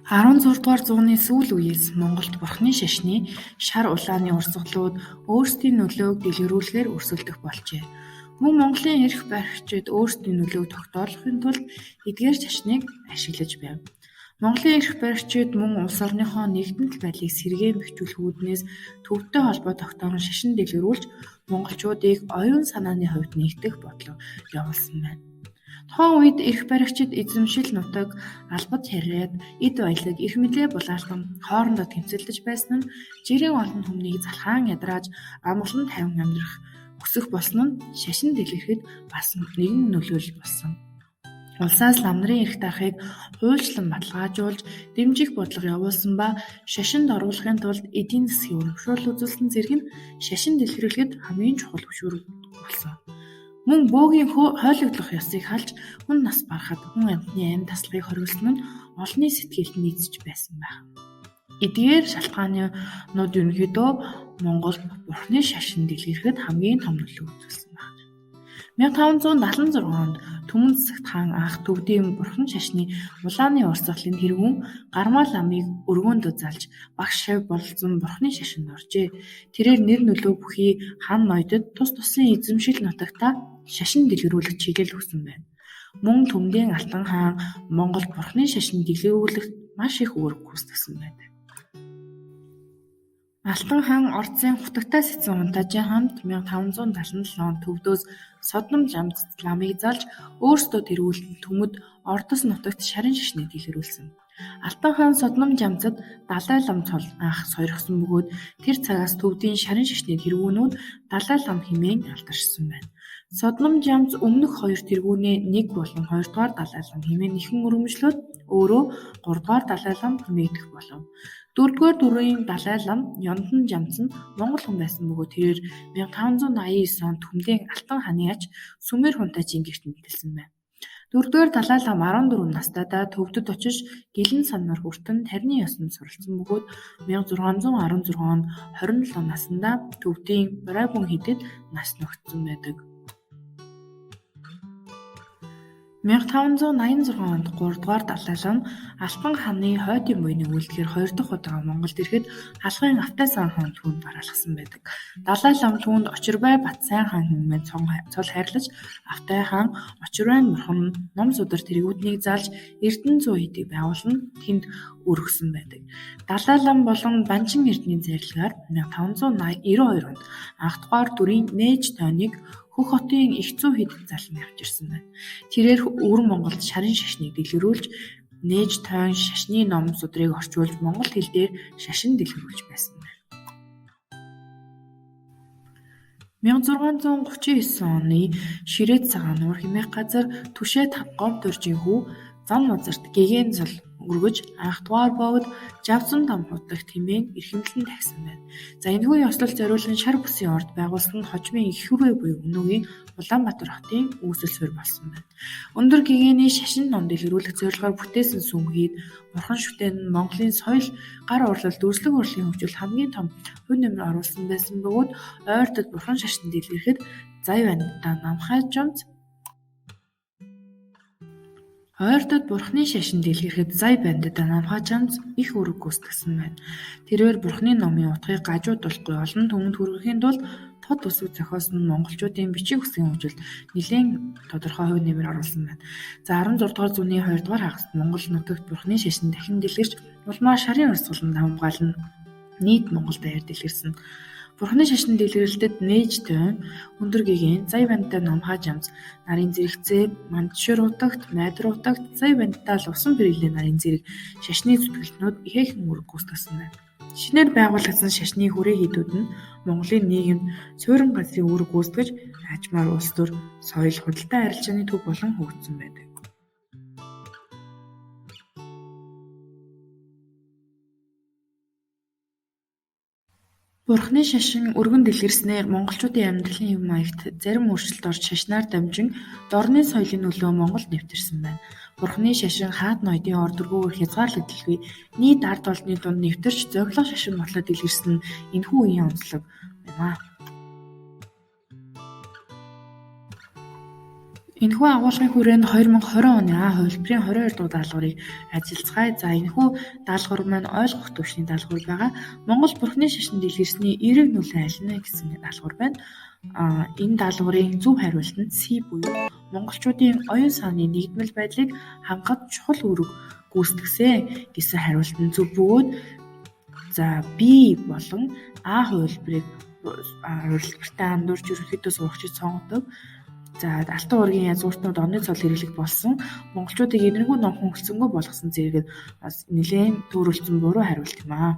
XVI зууны сүүл үеэс Монголд Бурханы шашны шар улааны урсгалууд өөрсдийн нөлөөг дэлгэрүүлэхээр өрсөлдөх болжээ. Мөн Монголын эрх баригчид өөрсдийн нөлөөг тогтоохын тулд эдгээр шашныг ашиглаж байв. Монголын эрх баригчид мөн улс орныхоо нэгдэмтэл байдлыг сэргээн бэхжүүлэх үүднээс төвдтэй холбоо тогтоон шашин дэлгэрүүлж монголчуудыг оюун санааны хувьд нэгтгэх бодлого явуулсан байна. Тухайн үед эрх баригчид эзэмшил нутаг, албад харьяат, эд баялаг, эрх мэдлээ булаалтан хоорондоо тэмцэлдэж байсан нь жирийн олон түмнийг залхаан ядрааж амгалан тайван амьдрах хүсэх болсон нь шашин дэлгэрэхэд бас нэгэн нөлөөлөл болсон. Улсаас лам нарын эрх дарахыг хуульчлан баталгаажуулж дэмжих бодлого явуулсан ба шашинд оруулахын тулд эдийн засгийн урамшуул үзүүлсэн зэрэг нь шашин дэлгэрүүлэхэд хамгийн чухал хөшүүрэг болсон. Мөн бөөгийн хойлогдох ёсыг халж хүн нас барахад хүн амьтны амь таслахыг хориглосон нь олонний сэтгэлд нийцэж байсан байх. Эдгээр шалтгаанууд ерөнхийдөө Монголд Бурханы шашин дэлгэрхэд хамгийн том нөлөө үзүүлсэн байна. 1576 онд Түмэн засагт хаан анх төвдийн Бурхан шашны улааны урсгалын тэргүүн Гармаа ламыг өргөөндөө залж багш шавь бололцсон Бурханы шашинд оржээ. Тэрээр нэр нөлөө бүхий хан ноёдод тус тусын эзэмшил нутагтаа шашин дэлгэрүүлэх чиглэл өгсөн байна. Мөн Түмдийн Алтан хаан Монголд Бурханы шашин дэлгэрүүлэхэд маш их үүрэг гүйцэтгсэн байдаг. Алтан хаан Ордын хутагтай сэцэн Хунтаажийн хамт 1577 онд төвдөөс Содном жамц ламыг залж өөрсдөө тэргүүлэн Түмэд Ордос нутагт шарын шашныг дэлгэрүүлсэн. Алтан хаан Содном жамцад Далай лам цол анх сойрхосон бөгөөд тэр цагаас төвдийн шарын шашны тэргүүнүүд Далай лам хэмээн алдаршсан байна. Содном жамц өмнөх хоёр тэргүүнээ нэг болон хоёрдугаар Далай лам хэмээн нэхэн өргөмжлөөд өөрөө гуравдугаар Далай лам хэмээгдэх болов. Дөрөвдүгээр дүрийн Далай лам Ёнтон жамц нь монгол хүн байсан бөгөөд тэрээр 1589 онд Түмдийн Алтан хааны ач Сүмэр Хунтайчийн гэрт мэндэлсэн байна. Дөрөвдүгээр Далай лам 14 настайдаа төвдөд очиж гэлэн санмар хүртэн тарины ёсонд суралцсан бөгөөд 1616 онд 27 насандаа төвдийн Бурайбун хийдэд нас нөхсөн байдаг. 1586 онд гуравдугаар Далай лам Алтан хааны хойдын буйныг үлдэхээр хоёр дахь удаага Монголд ирэхэд халахын Автай сан хаан түүнд бараалхсан байдаг. Далай лам түүнд Очирбай Батсайн хаан хэмээн цол хайрлаж Автай хаан Очирбайн бурхан ном судар тэргүүднийг залж Эрдэнэ зуу хийдийг байгуулан тэнд өргөсөн байдаг. Далай лам болон Банчин эрдэнийн зарлигаар 1592 онд анхдугаар дүрийн Нээж тойныг Хөх хотын их зүү хийдэд залан авчирсан байна. Тэрээр өвөр Монголд шарын шашныг дэлгэрүүлж Нээж тойн шашны ном судрыг орчуулж монгол хэл дээр шашин дэлгэрүүлж байсан байна. 1639 оны Ширээд цагаан нуур хэмээх газар Түшээд Гомбодоржийн хүү Зам газарт гэгээн цол өргөж анхдугаар богд Жавзан там хутагт хэмээн эрхэмлэн тахисан байна. За энэхүү ёслол зориулан шар бүсийн орд байгуулсан нь хожмын их хүрээ буюу өнөөгийн Улаанбаатар хотын үүсэл суурь болсон байна. Өндөр гэгээний шашин ном дэлгэрүүлэх зорилгоор бүтээсэн сүм хийд бурхан шүтээн нь Монголын соёл, гар урлал, дүрслэг урлагийн хөгжилд хамгийн том хувь нэмэр оруулсан байсан бөгөөд ойртод бурхан шашин дэлгэрхэд заяа байна Намхай жамц Ойртод Бурханы шашин дэлгэрхэд зай бандад Намхай жамц их үүрэг гүйцэтгсэн байна. Тэрээр Бурханы номын утгыг гажуудуулахгүй олон түмэнд хүргэхийн тулд тод төсөв зохиосон нь монголчуудын бичиг үсгийн хөгжилд нэлээн тодорхой хувь нэмэр оруулсан байна. За 16 дугаар зууны 2 дугаар хагаст Монгол нутагт Бурханы шашин дахин дэлгэрч улмаар шарын урсгалан давамгайлан нийт Монгол даяар дэлгэрсэн. Бурханы шашин дэлгэрэлтэд нээж тойн, өндөр гэгээн, зая бандтай Намхай жамц, нарын зэрэгцээ, Мандшир утагт, Майдар утагт, зая бандтай Лувсан бэргэлээ нарын зэрэг шашны зүтгэлтнүүд ихээхэн үүрэг гүйцэтгсэн байна. Шинээр байгуулагдсан шашны хүрээ хийдүүд нь Монголын нийгэмд суурин газрын үүрэг гүйцэтгэж, аажмаар улс төр, соёл, худалдаа арилжааны төв болон хөгжсөн байдаг. Бурханы шашин өргөн дэлгэрснээр монголчуудын амьдралын хэв маягт зарим өөрчлөлт орж шашнаар дамжин дорнын соёлын нөлөө Монголд нэвтэрсэн байна. Бурханы шашин хаад ноёдын ор дөргөөр хязгаарлагдалгүй нийт ард олдны дунд нэвтэрч зохилго шашин болоод дэлгэрсэн нь энэхүү үеийн онцлог юм. Энэхүү агуулгын хүрээнд 2020 оны А хувилбарын 22 дугаар даалгаврыг ажиллацгаая. За, энэхүү даалгавар маань ойлгох түвшний даалгавар байгаа. Монгол бурхны шашинд дэлгэрсний эерэг нөлөө аль нь вэ гэсэн даалгавар байна. Энэ даалгаврын зөв хариулт нь C буюу монголчуудын оюун санааны нэгдмэл байдлыг хангахад чухал үүрэг гүйцэтгсэн гэсэн хариулт нь зөв бөгөөд, за, B болон А хувилбарыг хувилбартай андуурч ерөнхийдөө сурагчид сонгодог. За, Алтан уургийн язгууртнууд орны цол хэрэглэх болсон, монголчуудыг энэрэнгүй, номхон, хөлсөнгөө болгосон зэрэг бас нэлээн төөрөлдсөн буруу хариулт юм аа.